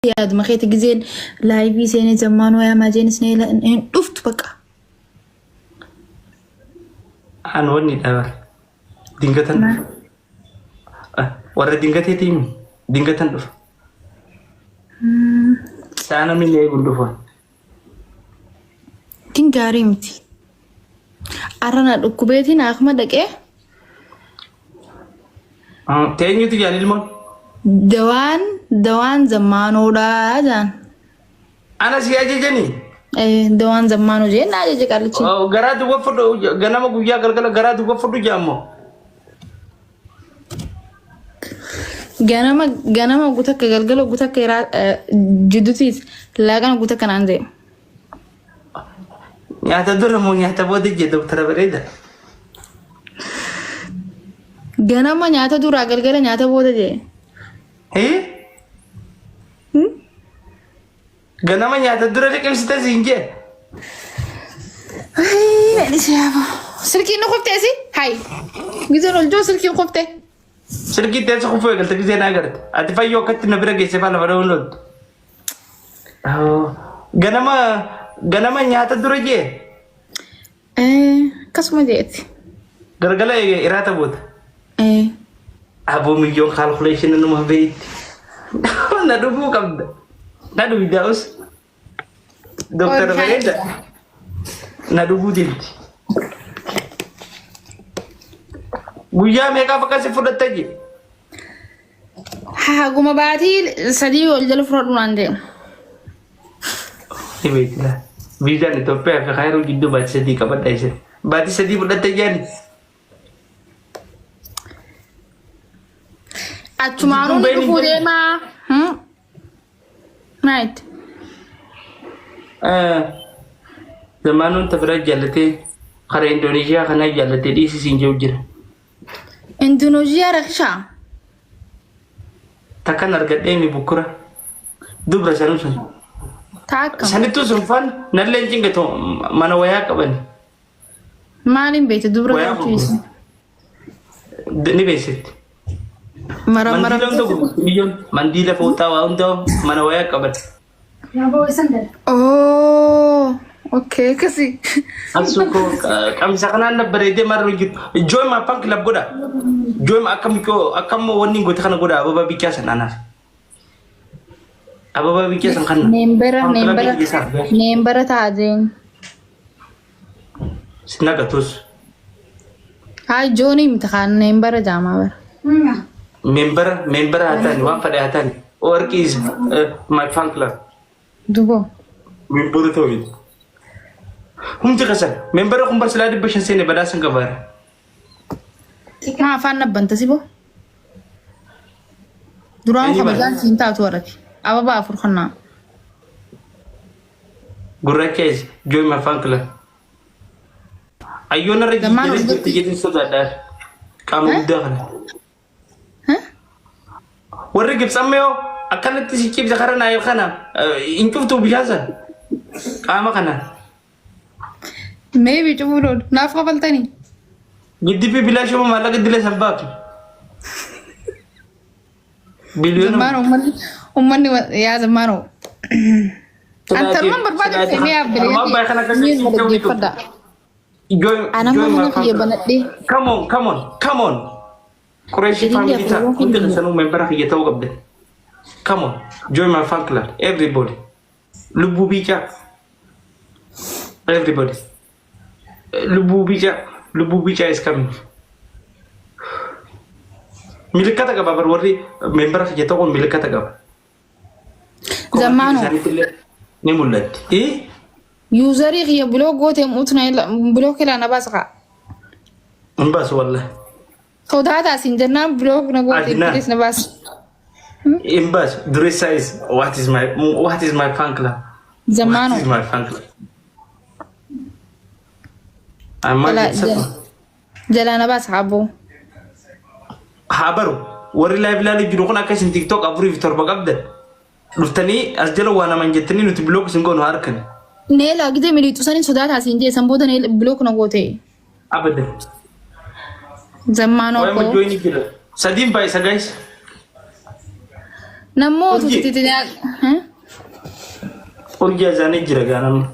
Yaaduma keeti gizeen laayivii seenee zammaanoo yaamaa jeenis hin dhuftu bakka. An wanni dha bar. Dingatan dhufa. Warra dingateetii himi. Dingatan dhufa. Sa'a namni na eegu hin dhufu. Kin gaarii miti. Arra na dhukkubeetiin akuma dhaqee Teenyutu jaan ilmoon. Dawaan zammaanoodha jaan. Ana si ajajanii. Dawaan zammaanoo jeen na ajaje qaallichi. Garaa duwwa fudhu ganama guyyaa galgala garaa duwwa fudhu jaammoo. Ganama gutakka galgala gutakka jidduutiis laaqana gutakka naan jee. Nyaata dura moo nyaata booda jee doktara bareeda. Ganama nyaata duraa galgala nyaata booda jee. Hee? Ganama nyaata dura liqimsite siin jee. Silkiin nu kuftee si? Hay. Gizeen ol jiru silkiin kufte. Silkii teessa kufuu eegalte gizeen agarte. Ati fayyoo akkatti na bira geesse faa lafa dha'uun ooltu. Ganama ganama nyaata dura jee. Akkasuma jeeti. Galgala iraata boota. Aboo miyyoon kaalkuleeshinii numa beeyti. Na dhuguu qabda. Na dhugdaa'us. Doktara bareeda. Na dhuguu deemti. Guyyaa meeqaaf akkasi fudhatta jee? Haguma baatii 3 ol jala fudhadhu naan jedhe. Ni beekti laa. Viizaan Itoophiyaa fi Kaayiroo jidduu baatii 3 qabadha isin. Baatii 3 fudhatte jaani. Achumaanuu ni dhufuu deemaa. Maayit. Zamaanuun ta biraa jaallatee karaa Indoneeshiyaa kanaa jaallatee dhiisii siin jedhu jira. Indoneeshiyaa rakishaa. Takkan argadhee mi bukkura. Dubra sanuu sun. Taakka. Sanittuu sun faan nallee hin cingatu mana wayaa qabani. Maaliin beekte dubra Wayaa jechuu gurguru. isa? Ni beeksisti. Mara mara. Mandiila hunda gurgurti biyyoon. Mandiila fooxaa waa hunda mana wayaa qaban. Oh, okay, akkasi. Asuu koo qamisa kanaan na bareedee marra jiru. Join my fan club godha. Join akka miqoo akka immoo wanni gote kana godha ababa bichaa san anaaf. Ababa bichaa san kana. Neembera, Fan club neembera, isaaf. neembera ta'a jeen. Sinagatus. Haa joonii miti kaan neembera jaamaa bara. Member haa ta'ani waan fedhe haa ta'ani. Warqii is my fan club. Duboo. Member ta'u miti. Hundi keessan member kun bar silaa 500 seene badhaasan qabaara. Maa afaan nabbanta si boo? Duraan Eenyu bara? kabajaan siin taatu warati. Ababa afur kannaa. Gurraacha is join my fan club. Ayyoon irra Zammaan jijjiiree ol jirti jedhee sodaadha. Qaama guddaa kana. Warri Gibxi amma yoo akkanatti si cibse kara Naayil kana hin cuftu bishaan san qaama kanaan. Maybe cufuu loolu. Naaf kafaltanii. Giddibii bilaashuma maallaqa dilee san baatu. Biliyoona. Zammaan uummanni yaa zammaanoo. Antarumaan barbaade dhufe mee Armaan baay'ee kan akka abbilee miin dhaggeeffadha. Anamma mana kiyya banadhee. Come on, come on, come on. Qureshi Jedhii family ta'a. afur Hundi keessanuu membera kiyya ta'uu qabdan. Come on, join my fan club, everybody. Lubbuu biicaa. Everybody. Lubbuu biicaa. Lubbuu biicaa is coming. Milikkata qaba bar warri membera kiyya ta'uun milikkata qaba. Zammaanoo. Isaaniitti ni mul'atti. Eh? Userii kiyya block goote mutna block ilaa na baasa kaa. Hin baasu wallahi. Sodaataa siin jennaan block na goote Adnaan. please na baasa. Hin baasu. Duressa is what is my fan club? What Zammaanoo. is my fan club? Amma Jalaa na baasa abboo. Haa baru warri live ilaalu jiru kun akka isin TikTok 4 fi 7 qabdan dhuftanii as jala waa naman jettanii nuti block isin goonu harkan. Neela gidee miliixu saniin sodaataa siin jee san booda neela block na goote. Abadan. Zammaanoo Waa'ee koo. majjoo inni jira. Sadiin baay'isa guys. Namoota Urjii. titi Urjii azaanii jira gaa namni.